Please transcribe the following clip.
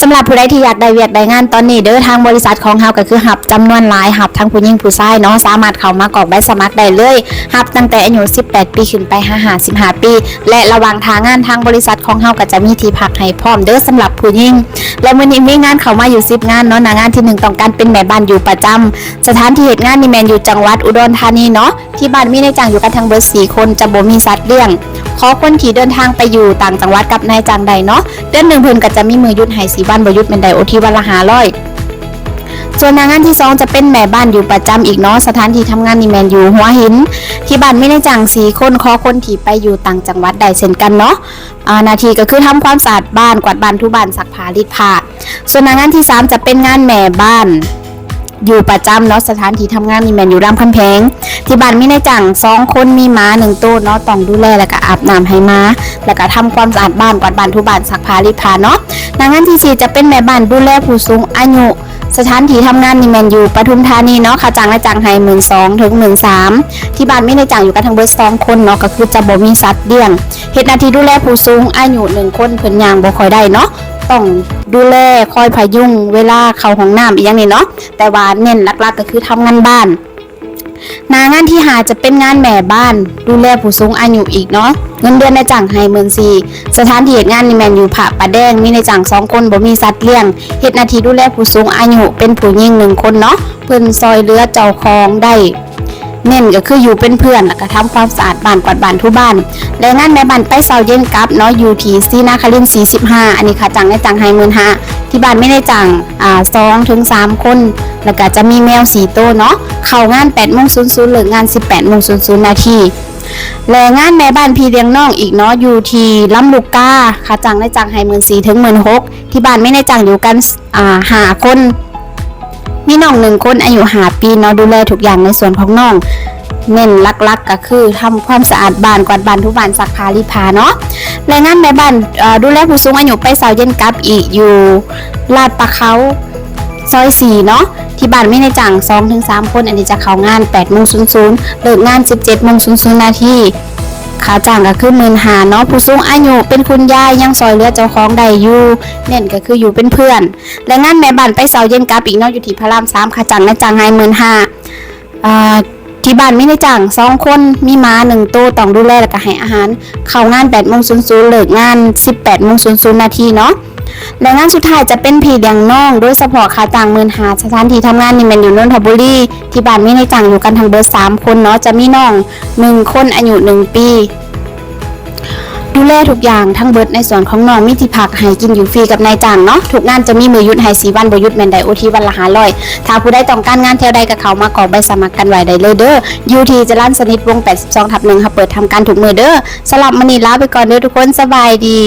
ສຳລັບຜູ້ໃດທີ່ຢາກໄດ້ວຽກໄດ້ງານຕອນນີ້ເດີ້ ທາງບໍລິສັດຂອງເຮົາກໍຄືຮັບຈຳນວນຫຼາຍ ຮັບທັງຜູ້ຍິງຜູ້ຊາຍເນາະ ສາມາດເຂົ້າມາກອກໃບສະໝັກໄດ້ເລີຍ ຮັບຕັ້ງແຕ່ອາຍຸສິບແປດປີຂຶ້ນໄປຫາຫ້າສິບຫ້າປີ ແລະ ລະຫວ່າງຖ້າງານ ທາງບໍລິສັດຂອງເຮົາກໍຈະມີທີ່ພັກໃຫ້ພ້ອມເດີ້ ສຳລັບຜູ້ຍິງ. ແລະ ມື້ນີ້ມີງານເຂົ້າມາຢູ່ສິບງານເນາະ ໜ້າງານທີໜຶ່ງ ຕ້ອງການເປັນແມ່ບ້ານຢູ່ປະຈຳ. ສະຖານທີ່ເຮັດງານນີ້ແມ່ນຢູ່ຈັງຫວັດອຸດອນທານີເນາະ. ທີ່ບ້ານມີນາຍຈ້າງຢູ່ກັນທັງເບິດສີ່ຄົນ ຈະບໍ່ມີສັດລ້ຽງ. ຂໍຄົນທີ່ເດີນທາງໄປຢູ່ຕ່າງຈັງຫວັດກັບນາຍຈ້າງໄດ້ເນາະ. ເດືອນໜຶ່ງເພິ່ນກໍຈະມີມື້ຢຸດໃຫ້ສີ່ວັນ ບໍ່ຢຸດແມ່ນໄດ້ໂອທີວັນລະຫ້າຮ້ອຍ. ສ່ວນໜ້າງານທີສອງຈະເປັນແມ່ບ້ານຢູ່ປະຈຳອີກເນາະ. ສະຖານທີ່ທຳງານນີ້ແມ່ນຢູ່ຫົວຫີນ. ທີ່ບ້ານມີນາຍຈ້າງສີ່ຄົນ ຂໍຄົນທີ່ໄປຢູ່ຕ່າງຈັງຫວັດໄດ້ເຊັ່ນກັນເນາະ. ອາ ໜ້າທີ່ກໍຄືທຳຄວາມສະອາດບ້ານ, ກວາດບ້ານ, ຖູບ້ານ, ຊັກຜ້າ, ລີດຜ້າ. ສ່ວນໜ້າງານທີສາມຈະເປັນງານແມ່ບ້ານ ຢູ່ປະຈຳເນາະ. ສະຖານທີ່ທຳງານນີ້ແມ່ນຢູ່ລຳຄຳແພງ. ທີ່ບ້ານມີນາຍຈ້າງສອງຄົນ ມີໝາໜຶ່ງໂຕເນາະ ຕ້ອງດູແລ ແລ້ວກະອາບນ້ຳໃຫ້ໝາ ແລ້ວກະທຳຄວາມສະອາດບ້ານ ກວາດບ້ານ, ຖູບ້ານ, ຊັກຜ້າ, ລີດຜ້າເນາະ. ໜ້າງານທີສີ່ຈະເປັນແມ່ບ້ານດູແລຜູ້ສູງອາຍຸ. ສະຖານທີ່ທຳງານນີ້ແມ່ນຢູ່ປະທຸມທານີເນາະ. ຄ່າຈ້າງນາຍຈ້າງໃຫ້ໝື່ນສອງເຖິງໝື່ນສາມ. ທີ່ບ້ານມີນາຍຈ້າງຢູ່ກັນທັງເບິດສອງຄົນເນາະ ກໍຄືຈະບໍ່ມີສັດລ້ຽງ. ເຮັດໜ້າທີ່ດູແລຜູ້ສູງອາຍຸໜຶ່ງຄົນ ເພິ່ນຍ່າງບໍ່ຄ່ອຍໄດ້ເນາະ ຕ້ອງດູແລ ຄອຍພະຍຸງເວລາເຂົ້າຫ້ອງນ້ຳອີ່ຫຍັງນີ້ເນາະ. ແຕ່ວ່າເນັ້ນຫຼັກໆກໍຄືທຳງານບ້ານ. ໜ້າງານທີຫ້າຈະເປັນງານແມ່ບ້ານ ດູແລຜູ້ສູງອາຍຸອີກເນາະ. ເງິນເດືອນນາຍຈ້າງໃຫ້ໝື່ນສີ່. ສະຖານທີ່ເຮັດງານນີ້ແມ່ນຢູ່ພະປະແດງ. ມີນາຍຈ້າງສອງຄົນ ບໍ່ມີສັດລ້ຽງ. ເຮັດໜ້າທີ່ດູແລຜູ້ສູງອາຍຸ ເປັນຜູ້ຍິງໜຶ່ງຄົນເນາະ. ເພິ່ນຊ່ອຍເຫຼືອເຈົ້າຂອງໄດ້. ເນັ້ນກໍຄືຢູ່ເປັນເພື່ອນ ແລ້ວກໍທຳຄວາມສະອາດບ້ານ, ກວາດບ້ານ, ຖູບ້ານ. ແລະ ງານແມ່ບ້ານໄປເຊົ້າເຢັນກັບເນາະ ຢູ່ທີ່ສີນະຄະລິນສີ່ສິບຫ້າ. ອັນນີ້ຄ່າຈ້າງນາຍຈ້າງໃຫ້ໝື່ນຫ້າ. ທີ່ບ້ານມີນາຍຈ້າງ ອາ ສອງເຖິງສາມຄົນ ແລ້ວກໍຈະມີແມວສີ່ໂຕເນາະ. ເຂົ້າງານແປດໂມງສູນສູນ ເລີກງານສິບແປດໂມງສູນສູນນາທີ. ແລະ ງານແມ່ບ້ານພີ່ລ້ຽງນ້ອງອີກເນາະ ຢູ່ທີ່ລຳລູກກາ. ຄ່າຈ້າງນາຍຈ້າງໃຫ້ໝື່ນສີ່ເຖິງໝື່ນຫົກ. ທີ່ບ້ານມີນາຍຈ້າງຢູ່ກັນ ອາ ຫ້າຄົນ. ມີນ້ອງໜຶ່ງຄົນອາຍຸຫ້າປີເນາະ ດູແລທຸກຢ່າງໃນສວນຂອງນ້ອງ. ເນັ້ນຫຼັກໆກໍຄືທຳຄວາມສະອາດບ້ານ, ກວາດບ້ານ, ຖູບ້ານ, ຊັກຜ້າ, ລີດຜ້າເນາະ. ແລະ ງານແມ່ບ້ານ ເອີ ດູແລຜູ້ສູງອາຍຸໄປເຊົ້າເຢັນກັບອີກຢູ່ລາດປາເຂົາ ຊອຍສີ່ເນາະ. ທີ່ບ້ານມີນາຍຈ້າງສອງເຖິງສາມຄົນ. ອັນນີ້ຈະເຂົ້າງານແປດໂມງສູນສູນ ເລີກງານສິບເຈັດໂມງສູນສູນນາທີ. ຄ່າຈ້າງກໍຄືໝື່ນຫ້າເນາະ. ຜູ້ສູງອາຍຸເປັນຄຸນຍາຍ ຍັງຊ່ອຍເຫຼືອເຈົ້າຂອງໄດ້ຢູ່. ເນັ້ນກໍຄືຢູ່ເປັນເພື່ອນ. ແລະ ງານແມ່ບ້ານໄປເຊົ້າເຢັນກັບອີກເນາະ ຢູ່ທີ່ພະລາມສາມ. ຄ່າຈ້າງນາຍຈ້າງໃຫ້ໝື່ນຫ້າ. ເອີ ທີ່ບ້ານມີນາຍຈ້າງສອງຄົນ ມີໝາໜຶ່ງໂຕ ຕ້ອງດູແລ ແລ້ວກໍໃຫ້ອາຫານ. ເຂົ້າງານແປດໂມງສູນສູນ ເລີກງານສິບແປດໂມງສູນສູນນາທີເນາະ. ແລະ ງານສຸດທ້າຍຈະເປັນພີ່ລ້ຽງນ້ອງ ໂດຍສະເພາະຄ່າຈ້າງໝື່ນຫ້າ. ສະຖານທີ່ທຳງານນີ້ແມ່ນຢູ່ນົນທະບູລີ. ທີ່ບ້ານມີນາຍຈ້າງຢູ່ກັນທັງເບິດສາມຄົນເນາະ. ຈະມີນ້ອງໜຶ່ງຄົນອາຍຸໜຶ່ງປີ. ດູແລທຸກຢ່າງທັງເບິດໃນສວນຂອງນ້ອງ. ມີທີ່ພັກໃຫ້ກິນຢູ່ຟຣີກັບນາຍຈ້າງເນາະ. ທຸກງານຈະມີມື້ຢຸດໃຫ້ສີ່ວັນ ບໍ່ຢຸດແມ່ນໄດ້ໂອທີວັນລະຫ້າຮ້ອຍ. ຖ້າຜູ້ໃດຕ້ອງການງານແຖວໃດກໍເຂົ້າມາກອກໃບສະໝັກກັນໄວ້ໄດ້ເລີຍເດີ້. ຢູ່ທີ່ຈະລານສະໜິດ ວົງແປດສິບສອງທັບໜຶ່ງ. ເຮົາເປີດທຳການທຸກມື້ເດີ້. ສຳລັບມື້ນີ້ລາໄປກ່ອນເດີ້ທຸກຄົນ. ສະບາຍດີ.